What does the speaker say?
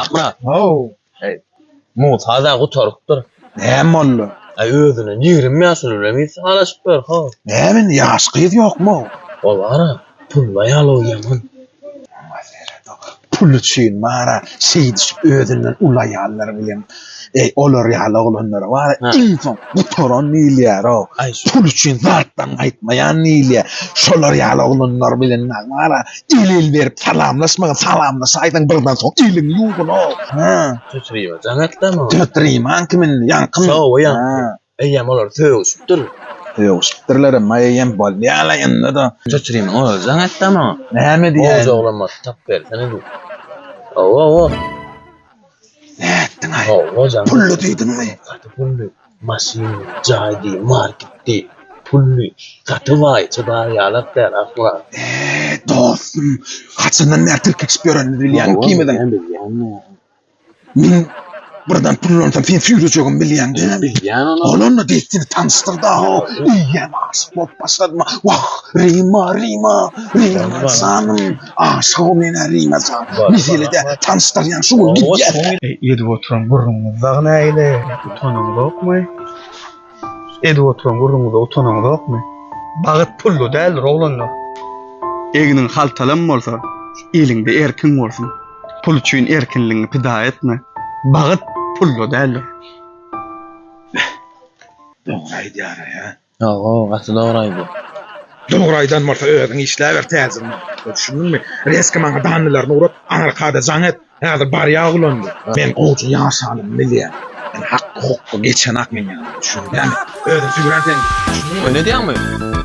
Akmyrat. Haw. Eý, Musa-da gutarypdyr. Näme boldy? Aý, özünden 20 ýaşuly bilen hiç halaşyp ýör, ha. Näme indi, ýaş gyz ýokmy? Ol bar-a, pully aýal o ýaman. Oňa seret-ow, pul üçin bar-a, şeýdişip özünden uly aýallar bilen, eý, olar ýaly oglanlara bar-a, iň soň gutaran diýilýär-ow. Pul üçin zatdan gaýtmaýan diýilýär. Şolar ýaly oglanlar bilen bar-a, el-el berip salamlaşmagyn, salamlaşaýsaň birden soň eliňi ýuwgun-ow. Hä. Tötürime jaň etdämi ol? Tötürimaň kim indi, ýaňkymy? Sowa ýaňky. Eýýäm olar sögüşipdir. Sögüşipdirlerem, eýýäm bolýa-la indi-de. Tötürimiň özi jaň etdä maňa. Näme diýýär? Gowja oglan bolsa tapyp bersene diýip. Hawa, hawa. Nätdiň-aý? Hawa, jaň. Pully diýdiňmi? Gaty pully. Maşyn, jaý diý, market diý. Pully. Gaty baý, çydar ýalak däl, asla. Eee, dostum, haçandan bäri tirkeşip ýörenimizi bilýäňmi ikimiziň? Bilýän, bilýän. Men birden pullansam seni süýrejegimi bilýäň dämi? Bilýän ony. Ol onda dessine tanyşdyr-da, eýýäm aşyk bolup başladym. Wah, Rima, Rima, Rima janym, aşygym men-ä Rima jan. Mesele-de tanyşdyrýan şu gün gidýäs. Edip oturan gürrüňiňiz dagy nähili? Utanaňyzokmy? Edip oturan gürrüňiňize utanaňyzokmy? Bagyt pully däldir oglanlar. Egniň haltalam bolsa, eliňde erkiň bolsun. Pul üçin erkinligiňi pida etme. Bagyt pulda däldir. Dogry aýdýar-a, hä? Hawa, gaty dogry aýdýar. Dogry aýdan bolsa özüň işläber täjirine. Düşündiňmi? Reska maňa dannylaryny ugrat, aňyrkada jaň et. Häzir barýa oglandy. Men gowja ýaşanymy bilýän. Men hakky hukgy geçenak men ýaly. Düşündämi? Özüň süýren sen. Düşündiňmi? Öýle diýýäňmi?